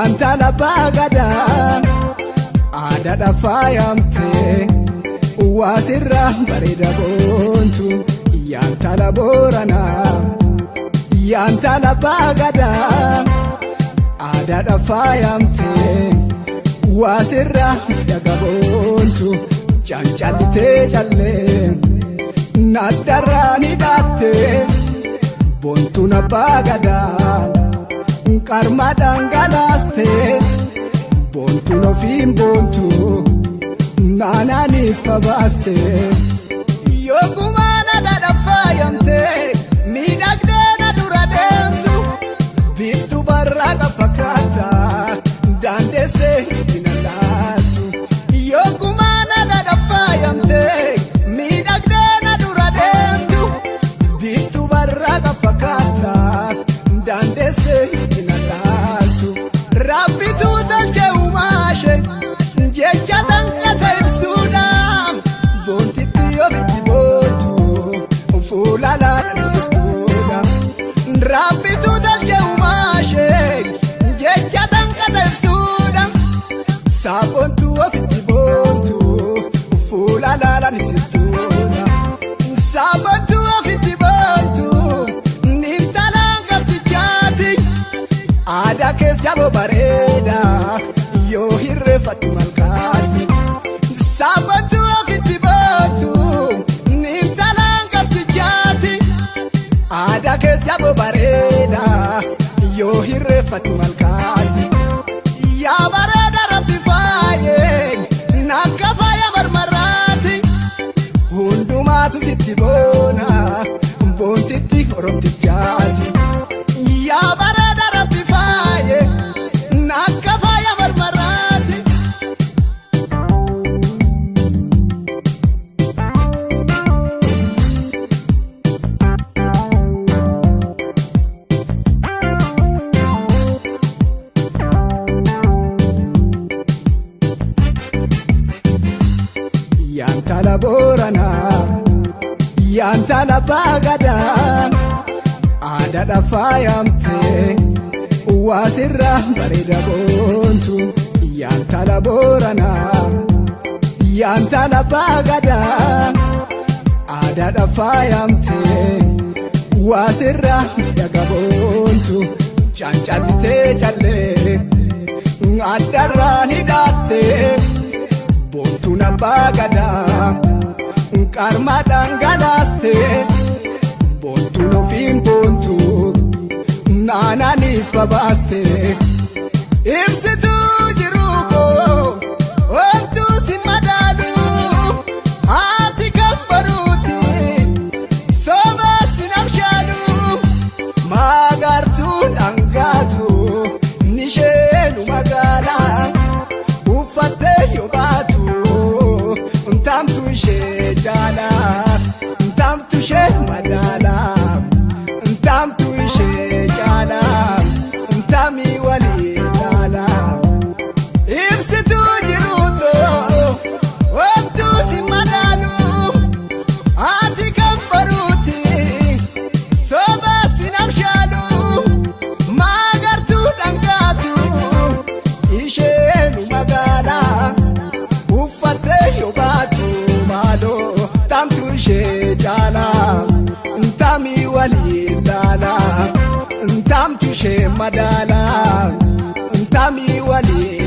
Yaantala baagadaa aadaadha faayamtee waasirra bareeda boontu yaantala booranaa. Yaantala baagadaa aadaadha faayamtee waasirra miidhaga boontu cancallitee callee naddarraa ni dhaattee boontuun abbaa gadaa. Qarma dhangalaastee boontuun ofiin boontu naanaaniif fabaastee. Yookumaan aadaadha faayamtee miidhagdee na dura deemtu biiftuu barraaqa fakkaata daandeessee ittiin laattu. Yookumaan aadaadha faayamtee miidhagdee na dura deemtu biiftuu barraaqa fakkaata daandeessee ittiin laattu. Rabbitu tolchee uumaashe jecha danqata ibsuudhaan boontitti ofitti boontu fuula laadhaan. Rabbitu tolchee uumaashe jecha danqata ibsuudhaan saaphoontu ofitti boontu fuula laadhaan. Saaphoontu ofitti boontu nintalaan gaftichaati. Aadaa keessa jaboo bareeda yoo hirreeffatu malkaati. Saaphoontu ofitti boontu nintalaan gaftichaati. Aadaa keessa jaboo bareeda yoo hirreeffatu malkaati. Yaa bareeda rabbi faayee nakka faaya marmaraati. Hundumaatu sitti boona boontitti oromtichaati. Yaa bareeda rabbi faayee nakka faaya marmaraati. Yaantala booranaa yaantala baagadaa aadaadha faayamtee waasirra bareeda boontu yaantala booranaa yaantala baagadaa aadaadha faayamtee waasirra miidhaga boontu cancallitee callee addarraa ni dhaattee. Boontuun abbaa gadaa qarma dhangalaastee boontuun ofiin boontu naanaaniif fabaastee. Ibsituu jiruu koo homtuu si madaalu haati kan baruuti soba si namshaalu maagartuu dhangaatu ni isheenu magaalaa. Uffattee yoo baatu ntaamtu ishee jaala ntaamtu ishee madaala ntaamtu ishee jaala ntaamii walii laala. Ibsituu jiruutoo homtuu si madaalu haati kan baruuti soba si namshaalu maagartuu dhangaatu. Isheenu magaalaa uffattee yoo baatu maaloo taamtu ishee jaala ntaamii walii laala ntaamtu ishee madaala ntaamii walii.